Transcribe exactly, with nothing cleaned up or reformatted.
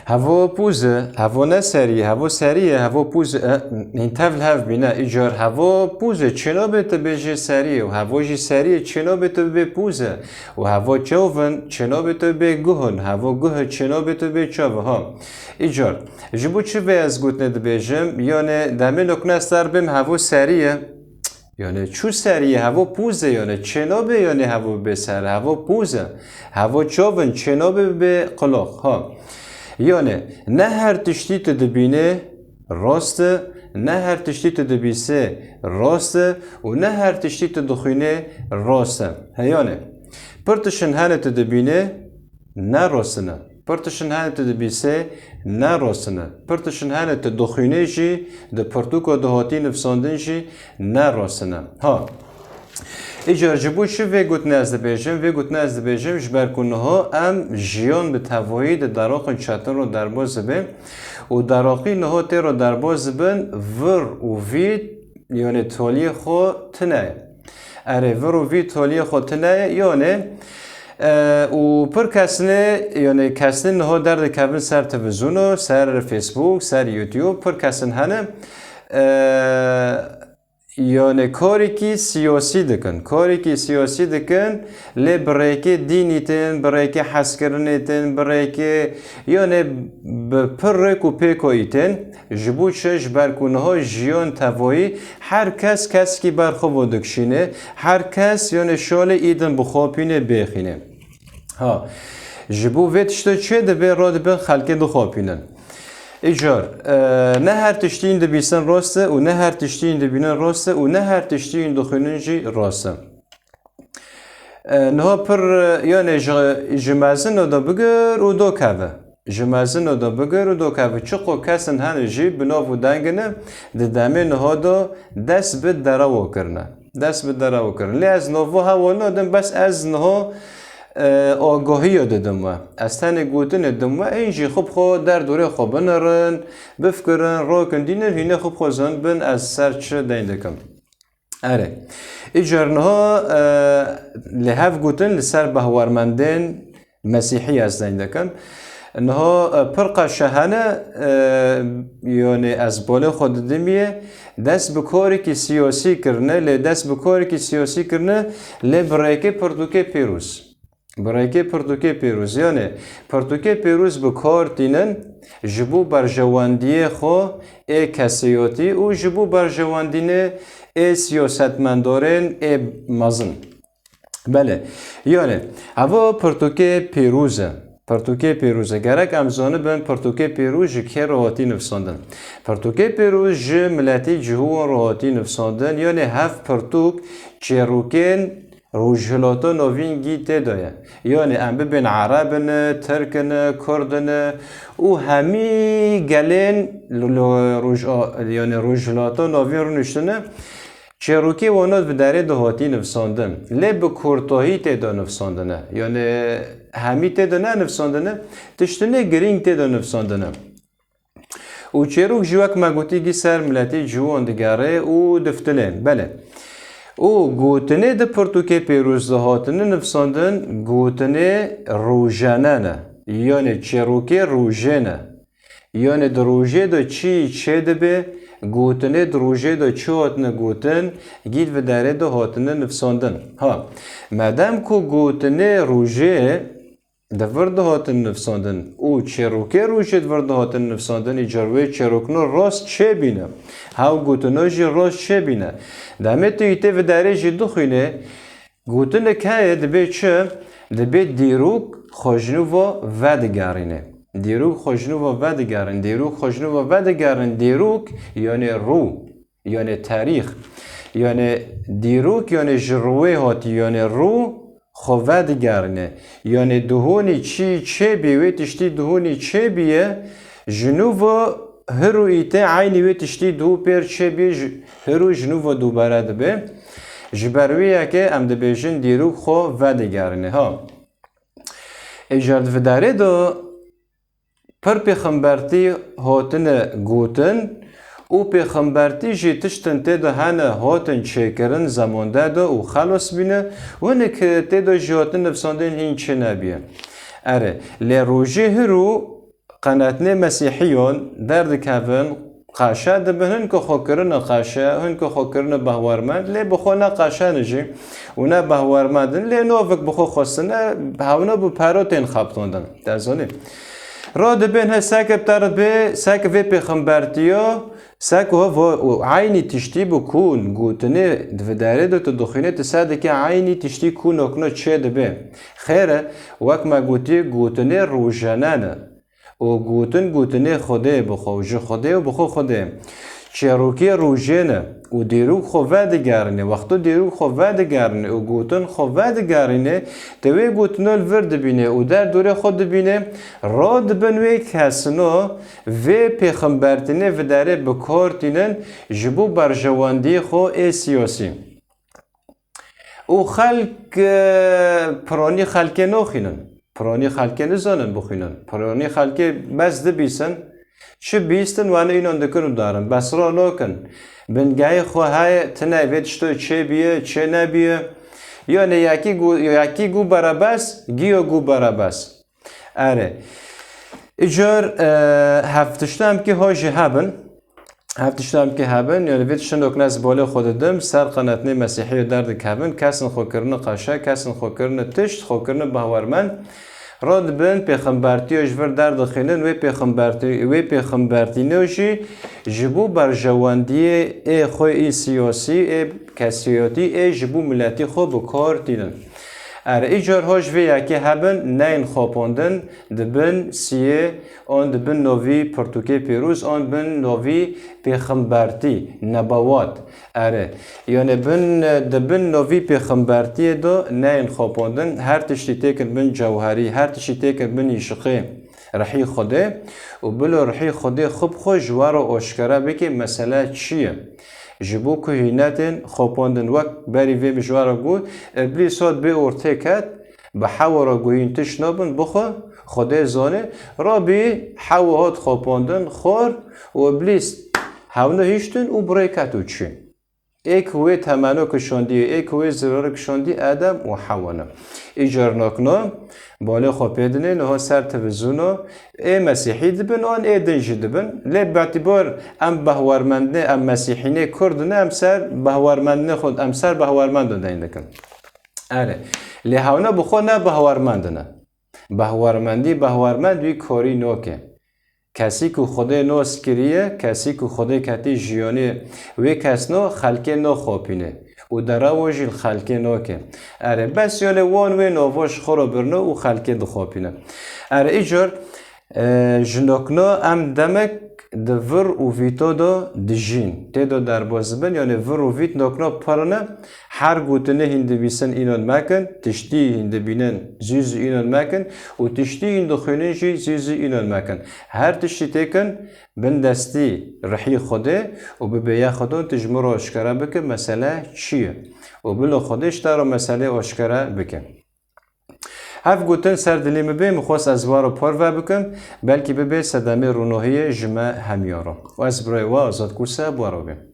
Hevo pûz e, hevo ne serî ye, hevo serî ye, hevo pûz e, hîn tev li hev bîne. Îcar hevo pûz e, çênabe tu bêjê serî ye û hevo jî serî ye, çênabe tu bibê pûz e. Û hevo çav in, çênabe tu bê guh in, hevo guh e, çênabe tu bê çav e. Ha. Îcar, ji bo çi vê ez gotinê dibêjim? Yanê demê nokne ez ser bêm hevo serî ye. Yanê çû serî ye, hevo pûz e, yanê çênabe yanê hevo bê ser, hevo pûz e. Hevo çav in, çênabe bê qulaq. Ha. Yanê ne her tiştî tu dibînê rast e, ne her tiştî tu dibîsê rast e û ne her tiştî tu dixwînê rast e. He, yanê pir tiştin hene tu dibînê ne rast in e. Pir tiştin hene tu dibîsê ne rast in e. Pir tiştin hene tu dixwînê jî di pirtûka de hatî nivsandin jî ne rast in e. Ha. Îcar ji bo çi vê gotinê ez dibêjim? Vê gotinê ez dibêjim ji ber ku niha em jiyan bi tevahî di deroxên çetin re derbas dibê û deroxî niha tê re derbas dibin vir û vî, yanê taliyê xwe tune ye. Erê, vir û vî taliyê xwe tune ye, yanê, e, û pir kesnê, yanê kesnê niha derdikevin ser televîzyona, ser Facebook, ser YouTube, pir kesin hene. E, Yanê karekî siyasî dikin. Karekî siyasî dikin, lê bi rêkê dînî tên, bi rêkê hezkirinê tên, bi rêkê, yanê bi pir rêk û pêkayî tên. Ji bo çi? Ji ber ku niha jiyan tevayî her kes kesekî ber xwe ve dikişîne. Her kes, yanê şalê îdin bixapîne, bêxîne. Ha, ji bo vê tiştê çê dibe, radibin xelkê dixapînin. Îcar, e, ne her tiştî yên dibîsin rast e û ne her tiştî yên dibînin rast e û ne her tiştî yên dixwînin jî rast e. E, niha pir, e, yanê ji, ji mezin û da bigir û do keve. Ji mezin û da bigir û do keve. Çiqo kesin hene jî bi nav û dengine di demê niha da dest bi derewa kirine. Dest bi derewa kirin. Lê ez navo hewa nadim, bes ez niha, e, agahiya didim we. Ez tenê gotinê dim we, ên jî xwe bi xwe derdorê xwe binerin, bifikirin, rokin dînin, hînê xwe bi xwe zin bin, ez ser çi deyn dikim. Erê. Îcar niha, e, li hev gotin li ser behwarmendên Mesîhî ez deyn dikim. Niha, e, pir qeşe hene, e, yanê ez balê xwe didimiyê, dest bi karekî siyasî kirine, lê dest bi karekî siyasî kirine, lê bi rêkê pirtûkê pêroz. Bi rêkê pirtûkê pêroz. Yanê pirtûkê pêroz bi kar tînin ji bo berjewendiyê xwe ê kesiyatî û ji bo berjewendînê ê siyasetmendarên ê mezin. Belê. Yanê, eva pirtûkê pêroz e. Pirtûkê pêroz e. Gerek em zanibin pirtûkê pêroz ji kê re hatî nivsandin. Pirtûkê pêroz ji miletî Cihûwan re hatî nivsandin. Yanê hev pirtûk çêrokên Rojhilata Navîn gî tê de ye. Yanê em bibên Ereb in, Tirk in, Kurd in û hemî gelên li, li Roj-, yanê Rojhilata Navîn rûniştine. Çêrokê wana bi derê de hatî nivsandin. Lê bi kurtahî tê de nivsandine. Yanî hemî tê de ne nivsandine, tiştinê girîng tê de nivsandine. Û çêrok jî wek me gotî gî ser miletê ciwan digere û diftilên. Belê. Û gotinê di pirtûkê pêroz de hatine nivsandin, gotinê rojane ne. Yanî çêrokê rojê ne. Yanî di rojê de çi çê dibe, gotinê di rojê de çi hatine gotin, gît vi derê de hatine nivsandin. Ha, medem ku gotinê rojê di vir de hatin nivsandin û çêrokê rojê di vir de hatin nivsandin, îcar wê çêrokno rast çê bîne. Hew gotina jî rast çê bîne. Demê tu yî tê vi derê jî dixwîne, Gotinek heye, dibê çi? Dibê dîrok xwe ji nû ve vedigerîne. Dîrok xwe ji nû ve vedigerin. Dîrok xwe ji nû ve vedigerin. Dîrok, yanê rû, yanê tarîx. Yanê dîrok, yanê ji rûyê hatî, yanê rû xwe vedigerîne. Yanê duhonî çi çêbî, wê tiştî duhonî çêbîye, ji nû ve hirû îte eynî wê tiştî duhû pêr çêbî, ji, hirû ji nû ve dubare dibe. Ji ber wê yekê em dibêjin dîrok xwe vedigerîne. Ha. Ê ji di vidarê de pir pêxembertî hatine gotin û pêxembertî jî tiştin tê de hene hatin çêkirin zemonde de û xelos bîne, hinek tê de jî hatin nivsandin hîn çê nebîye. Erê, lê rojê hirû qenetnê mesîhiyon derdikevin, qaşe dibin, hin ku xwe kirine qaşe, hin ku xwe kirine behwermend, lê bi xwe ne qaşe ne jî û ne behwermend in, lê novik bi xwe xwestine, hewne bi pero tên xaptondin. Te zanî. Ro dibên he seke bi te re bê, seke vê pêxembertiyo, seke ho vo, û eynî tiştî bi kûn, gotinê di vidarê de tu dixwînê, tu sedike eynî tiştî kû nokno çê dibe. Xêr e, wek me gotî, gotinê rojene ne. Û gotin, gotinê Xwedê bi xwe û ji Xwedê û bi xwe Xwedê. Çêrokê rojê ne û dîrok xwe vedigerîne. Wexto dîrok xwe vedigerîne û gotin xwe vedigerîne, te wê gotino li vir dibîne û derdorê xwe dibîne, ro dibin wê kesino vê pêxembertînê vidarê bi kor tînin ji bo berjewendiyê xwe ê siyasî. Û xelk, e, piranî xelkê naxwînin. Piranî xelkê nizanin bixwînin. Piranî xelkê bes dibîsin, çi bîstin wane înan dikin û darin. Bes ra nakin. Bingehê xwe heye, tine vê tişto çê biye, çê nebiye. Yanê yekî gu-, yekî gu berebes, giyo gu berebes. Erê. Îcar, e, heft tişta em ki ho jî hebin. Heft tişta em ki hebin. Yani vê tiştin dokne ez bolê xwe didim. Ser qenetnê Mesîhiyê derdikevin. Kesin xwe kirine qaşe, kesin xwe kirine tişt, xwe kirine bawermend. Ro dibin pêxembertiyo ji vir derdixînin. Wê pêxembertî-, wê pêxembertîno jî ji bo berjewendiyê ê xwe ê siyasî, ê kesiyotî, ê ji bo miletî xwe bi kar tînin. Erê, îcar ho ji vê yekê hebin, neyên xapandin, dibin siyê, an dibin novî pirtûkê pîroz, an dibin novî pêxembertî, nebewat. Erê, yani bin, dibin novî pêxembertiyê de neyên xapandin, her tiştî têkin bin cewherî, her tiştî têkin bin îşiqê rihî Xwedê û bilo rihî Xwedê xwe bi xwe ji we re aşkere bike, mesele çi ye? Ji bo ku hînetên xapandin wek berî vê min ji we re got, Îblîs hat bê ortê ket, bi Hewa re got hîn tişt nabin, bixwe, Xwedê zane, rabî Hewa hat xapandin, xwar û Îblîs hewne hiştin û bi rê ket û çû. Ê ku wê temeno kişandiye, ê ku wê zirarê kişandiye Edem û Hewa ne. Îcar nokno, balê xwe pê dinê, niha ser televîzyona, ê Mesîhî dibin, an ê din jî dibin. Lê betîbar em behwermendinê, em Mesîhînê Kurd ne, em ser behwermendinê xwe, em ser behwermendin deyn dikin. Erê. Lê hewne bi xwe ne behwermendine. Behwermendî, behwermend wî korî noke. Kesî ku Xwedê nos kiriye, kesî ku Xwedê ketî jiyanê wê kesno, xelkê noxopîne û derewo jî li xelkê noke. Erê, bes yonê wan wê novo ji xwe re birno û xelkê dixopîne. Erê, îcar, e, ji nokno em demek di vir û vîto de dijîn. Tê de derbas dibin, yanê vir û vît nokno pirine, her gotinê hîn dibîsin înan mekin, tiştî hîn dibînin zû zû înan mekin û tiştî hîn dixwînin jî zû zû înan mekin. Her tiştî têkin bin destî rihî Xwedê û bi bêya Xwedê tu ji min re aşkere bike mesele çi ye û bilo Xwedê ji te re meselê aşkere bike. Hev gotin ser dilê min bê, min xwest ez we re parve bikim, belkî bibe sedemê rûnohiyê ji me hemiya re. Û ez birayê we Azad Kûse bi we re bêm.